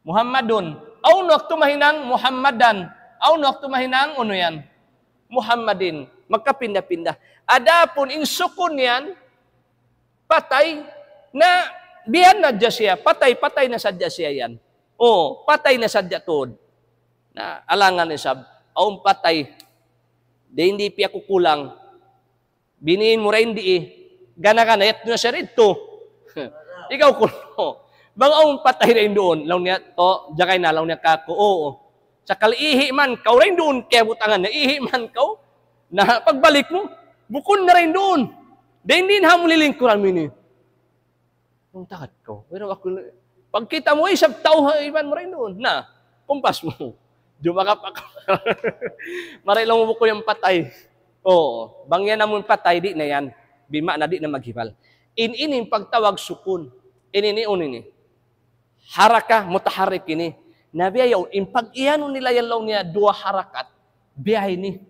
Muhammadun. Awn waktu mahinang Muhammadan. Awn waktu mahinang unu yan? Muhammadin. Magkapinda-pinda. Adapun in sukun yan, patay, na biya' na hadja siya. Patay, patay na sadja siya yan. O, patay na sadja tuud. Na, alangan isab. Awn patay. Di' hindi piyakukulang. Biniin mu ra in dii. Gana-gana, yadtu na siya didtu. Ikaw kunu'. Bang awn patay dayn duun. Laung niya, to, jagay na, laung niya kaku'. Oo. Sakali ihi' man kaw dayn duun, kiyabutangan na, ihi' man kaw. Na, pagbalik mu, bukun na dayn duun. Dayn di' na mu lilingkuran mu ini. Nung takat kaw. Pero aku, pagkita' mu, isab tau, ha, iban mu dayn duun. Na, kumpas mu. Jumaka pa ka. Maray laung mu bukun yan patay. Oo. Bang yan amun patay, di' na yan. Bima'na di' na maghibal. In ini in pagtawag sukun. In ini, un ini. Haraka, mutaharrik ini. Na biya' yaun, in pag-iyanun nila yan laung niya, duwa harakat. Biya' ini.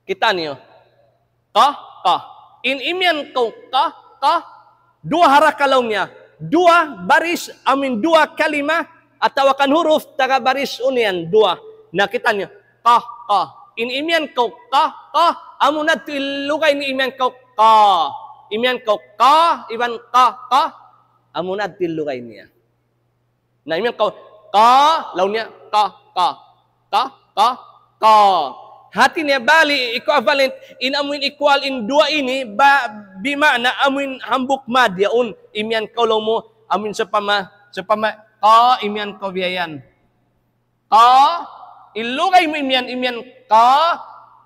Kita' niyu. Qa, qa. In imiyan kaw qa, qa, duwa haraka laung niya. Duwa baris, amuin duwa kalima, atawa kan huruf, taga baris unu yan, duwa. Na kita' niyu. Qa, qa. In imiyan kaw qa, qa, amuna yadtu in lugay niya imiyan kaw qa. Imiyan kaw qa, iban qa, qa, amuna yadtu in lugay niya. Na imiyan kaw, qa, laung niya, qa, qa. Qa, qa, qa. Hati niya bali, equivalent, in amuin equal in duwa ini, ba, bima'na amuin hambuuk mad yaun, imiyan kaw laung mu, amuin sawpama, sawpama, qa, imiyan kaw biya' yan. Qa, in lugay mu imiyan, imiyan, qa,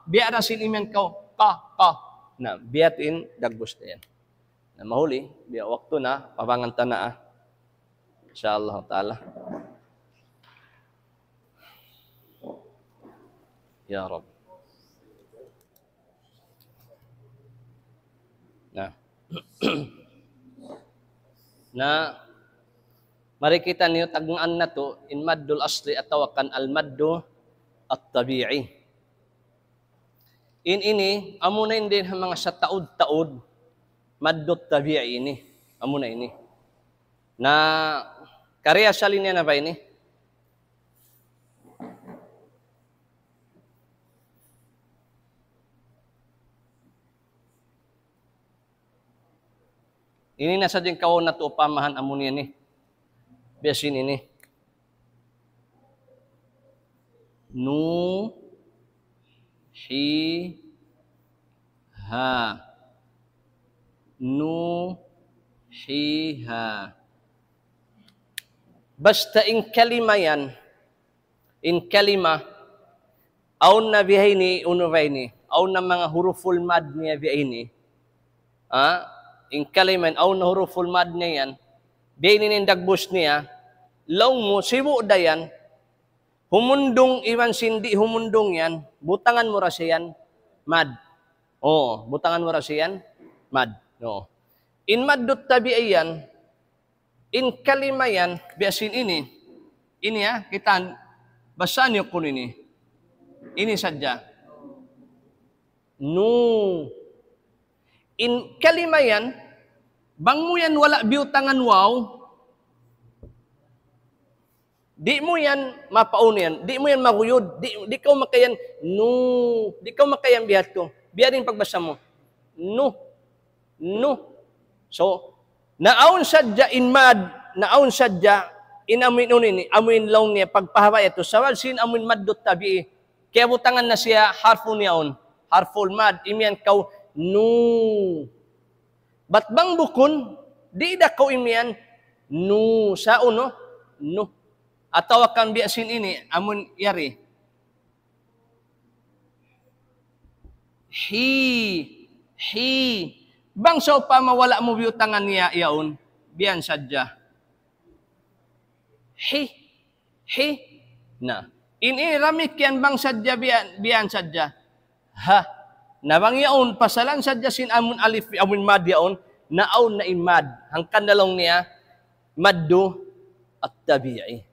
biya' da sin imiyan kaw, qa, qa. Na, biya' in dagbus na yan. Na mahuli, biya' waktu na, pabangan ta na, ah. Insya Allah Ta'ala. Ya Rabb. Na. Na, mari kita' niyu tagnaan natu', in maddul asli atawa kan al-maddu at-tabi'i. In ini, amuna in dayn ha manga sataud-taud, maddut tabi'i ini. Amuna ini. Na, kariya salin niya na ba ini? Ini na sadja in kawaun natu' upamahan amu niya ini. Biya' sin ini. Nu, hi, ha. Nu, hi, ha. Basta in kalima yan, in kalima, awn na biya' ini, unu ba ini, awn na manga huruful mad niya biya' ini. Ha? In kalima yan, awn na huruful mad niya yan. Biya' ini in dagbus niya, laung mu, sibu' da yan, humundung iban sin di' humundung yan, butangan mu ra siya yan, mad. Oo, butangan mu ra siya yan, mad. Oo. In maddut tabi'i yan, in kalima yan, biya' sin ini. Ini, ha, kitaan, basaan niyu kunu' ini. Ini sadja. Nu. In kalima yan, bang mu yan wala' biyutangan waw, di' mu yan mapaunu yan, di' mu yan maguyud, di', di' kaw makaiyan, nu, di' kaw makaiyan bihadtu. Biya' diin pagbasa mu. Nu. Nu. So, naawn sadja in mad, naawn sadja in amuin unu ini, amuin laung niya, pagpahaba' yadtu, sabab sin amuin maddut tabi'i. Kiyabutangan na siya harfu niya yaun. Harful mad, imiyan kaw nu. Bat bang bukun, di' da kaw imiyan nu. Sa' unu, nu. Atawa kan biya' sin ini, amun yari. Hi. Hi. Bang sawpama wala' mu biyutangan niya yaun, biyan sadja. Hi. Hi. Na. In, in damikkiyan bang sadja biyan, biyan sadja. Ha. Na bang yaun, pasalan sadja sin amun alif, amun mad yaun, na awn na in mad. Hangkan na laung niya, maddu at-tabi'i.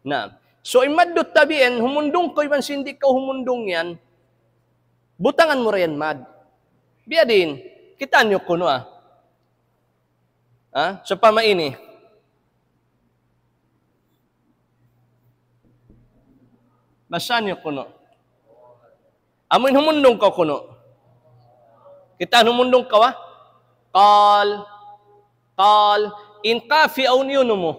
Na. So, in maddu at-tabi'i, humundung kaw iban sin di' kaw humundung yan, butangan mu ra yan mad. Biya' diin, kitaa niyu kunu', ah. Ha? Sawpama ini. Basahan niyu kunu'. Amuin humundung kaw kunu'. Kitaa humundung kaw, ah. Qal. Qal. In qaf yaun unu mu.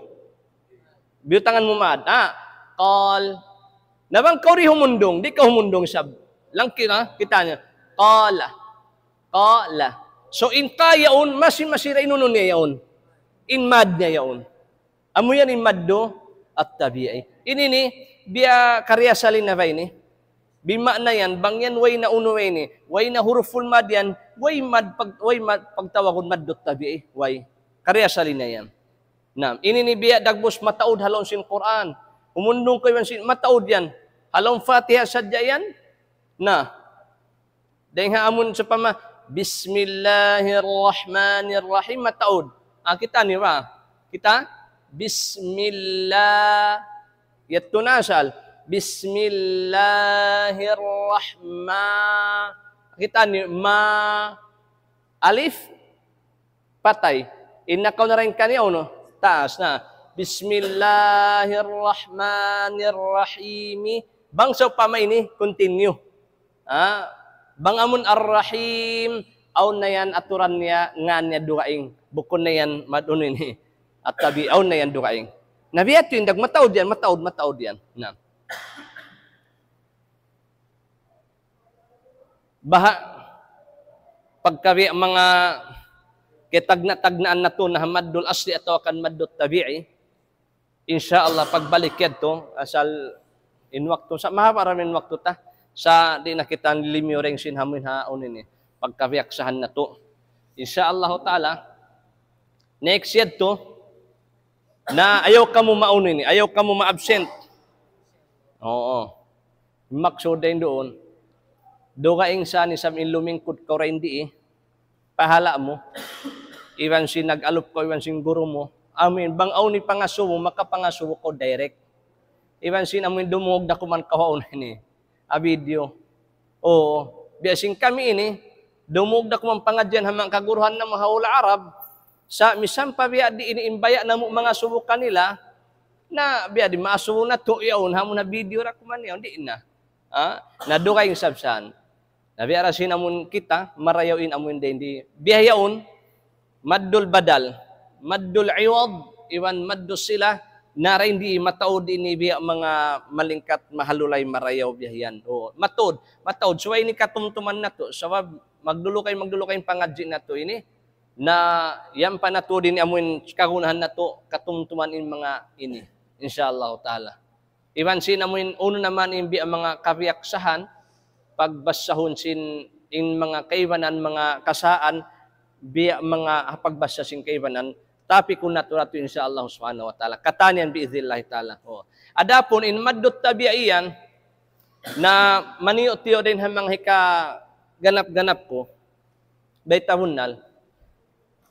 Biyutangan mu mad. Ah. Qal. Na bang kaw di' humundung, di' kaw humundung isab. Langki na, kitaa niyu. Qala. Qala. So, in qa yaun, masi-masi da in unu niya yaun. In mad niya yaun. Amu yan in maddu at-tabi'i. Ini ini, biya' kariasali na ba ini? Bima'na yan, bang yan way na unu way ini, way na huruful mad yan, way mad pag-, way mad pagtawagun maddu at-tabi'i, way. Kariasali na yan. Na, ini ini biya' dagbus mataud ha lawm sin Qur'an. Humundung kaw iban sin mataud yan. Ha lawm Fatiha sadja yan. Na, dayn ha amun sawpama, Bismillahirrahmanirrahim, mataud. Ah, kitaa niyu ba? Kitaa? Bismillah. Yadtu na asal. Bismillahirrahma-, kitaa niyu, ma, alif, patay. In nakaw na rin kaniya, unu? Taas na. Bismillahirrahmanirrahim. Bang sawpama ini, continue. Ha? Bang amun Ar-Rahim, awn na yan aturan niya, ngan niya dugaing. Bukun na yan, mad-, unu ini. At-tabi, awn na yan dugaing. Na biya' tu in dag mataud yan, mataud, mataud yan. Na. Baha', pagka biya' manga kitagna'-tagnaan natu' na ha maddul asli atawa kan maddul tabi'i, insya Allah, pagbalik yadtu, asal in waktu, sa' mahaba' ra in waktu ta, sa' di' na kita limiyu dayn sin ha amuin ha unu ini, pagkabiyaksahan natu'. Insya Allah ta'ala, next yadtu, na ayaw kamu maunu ini, ayaw kamu ma-absent. Oo. Maksud dayn duun, dugaing sa ni sam in lumingkud kaw dayn di, pahala' mu. Iban sin nag-alup kaw, iban sin guru mu. Amuin, bang awn in pangasubu, makapangasubu kaw direct. Iban sin amuin dumungug da kuman kaw ha unu ini. Ha video. Oo. Biya' sin kami ini, dumungug da kuman pangadjian ha manga kaguruhan namu' ha hula' Arab. Sa' misan pa biya' diin in baya' namu' mangasubu kanila, na biya' di' maasubu natu' yaun, ha amun ha video ra kuman yaun, di' na. Ha? Na dugaing sab san. Na biya' ra sin amun kita, marayaw in amun dayn di. Biya' yaun, maddul badal, maddul iwad, iban maddul sila, na dayn di mataud ini biya' manga malingkat mahalulay marayaw biya' yan. O, mataud, mataud. Subay ini katumtuman natu'. Sabab, magdulukay, magdulukay in pangadji' natu' ini. Na, yan pa natu' di' ini amuin kagunahan natu', katumtuman in manga ini. Insya Allah ta'ala. Iban sin amuin unu naman in biya' manga kabiyaksahan, pagbasahun sin in manga kaibanan, manga kasaan, biya' manga pagbasa sin kaibanan, tapikun natu' ra tu insya Allah subhanahu wa ta'ala. Katan yan bi'idhnillahi ta'ala. O. Adapun in maddut tabi'i yan, na maniyu-tiyu dayn ha manga hikaganap-ganap ku, bayta' bunnal,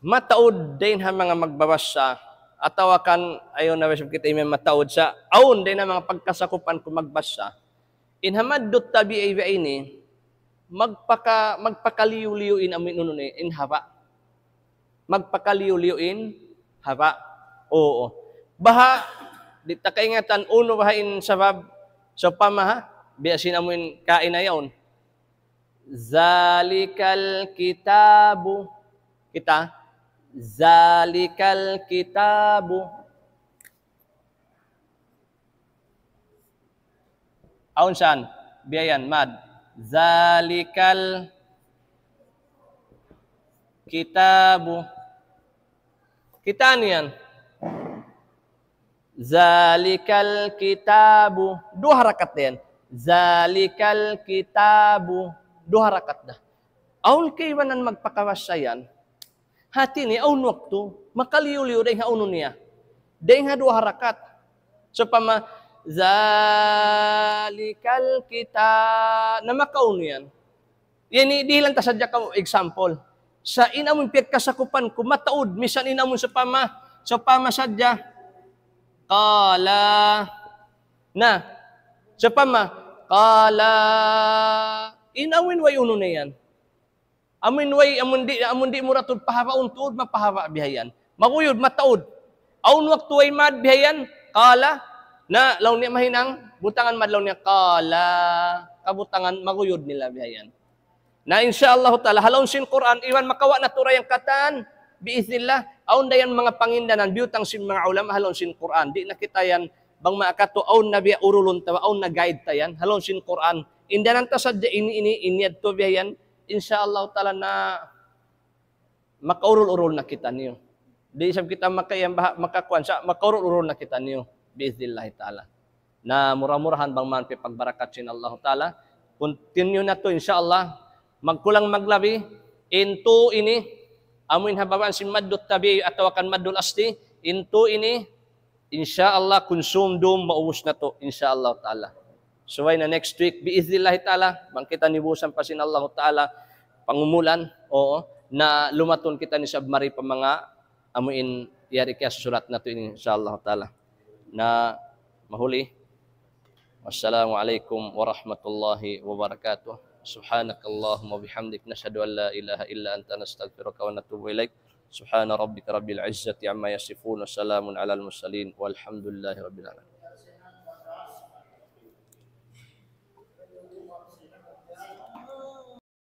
mataud dayn ha manga magbabasa, atawa kan, ayaw na isab kita imiyan mataud sa', awn dayn ha manga pagkasakupan ku magbasa. In ha maddut tabi'i ba ini, magpaka-, magpakaliyu-liyu in amuin unu ini, in haba'. Magpakaliyu-liyu in haba'. Oo. Baha', di' ta kaingatan unu baha' in sabab, sawpama ha, biya' sin amuin kaina yaun. Zalikal kitabu. Kita. Zalikal kitabu. Awn san. Biya' yan. Mad. Zalikal kitabu. Kita' niyu yan. Zalikal kitabu. Duwa harakat yan. Zalikal kitabu. Duha rakat da. Awn kaibanan magpakawasa yan. Hati niya, awn waktu, makaliyu-liyu dayng ha unu niya. Dayng ha duwa harakat. Sawpama, ذلك الكتاب, na makaunu yan. Yan, dihilan ta sadja kamu example. Sa' in amun piyagkasakupan ku, mataud, misan in amun sawpama, sawpama sadja. Qala. Na, sawpama, qala. In amun way unu na yan. Amun way, amun di', amun di' mura tuud pahabaun tuud, mapahaba bihayan. Maguyud, mataud. Awn waktu way mad bihayan, qala, na, laung niya mahinang, butangan mad laung niya, qala, kabutangan, maguyud nila bihayan. Na insya Allah ta'ala, ha lawm sin Qur'an, iban makawa' natu' ra yan katan, biiznillah, awn da yan manga pangindanan, biyutang sin manga ulama, ha lawm sin Qur'an. Di' na kita yan, bang maakatu, awn na biya' urulun ta, awn na guide ta yan, ha lawm sin Qur'an. Indanan ta sadja ini, ini, ini yadtu biya' yan. Insya Allah ta'ala na makaurul-urul na kitaniyu. Di' isab kita maka-, yan baha-, makakuan sa', makaurul-urul na kitaniyu. Biiznillahi ta'ala. Na mura-murahan bang man piyagbarakat sin Allah ta'ala. Continue natu', insya Allah. Magkulang maglabi, in tu ini, amuin ha babaan sin maddut tabi'i atawa kan maddul asli, in tu ini, insya Allah, kunsum dum maubus natu', insya Allah ta'ala. Subay na next week, biiznillahi ta'ala, bang kita nibusan pa sin Allah ta'ala, pangumulan, oo, na lumatun kita ni sabmari pa manga amuin yari kiyasusulat natu' ini, insya Allah ta'ala. Na mahuli. Wassalamu alaikum warahmatullahi wabarakatuh. سبحانك اللهم وبحمدك، نشهد أن لا إله إلا أنت، نستغفرك ونتوب إليك. سبحان ربك رب العزة عما يصفون، وسلام على المرسلين، والحمد لله رب العالمين.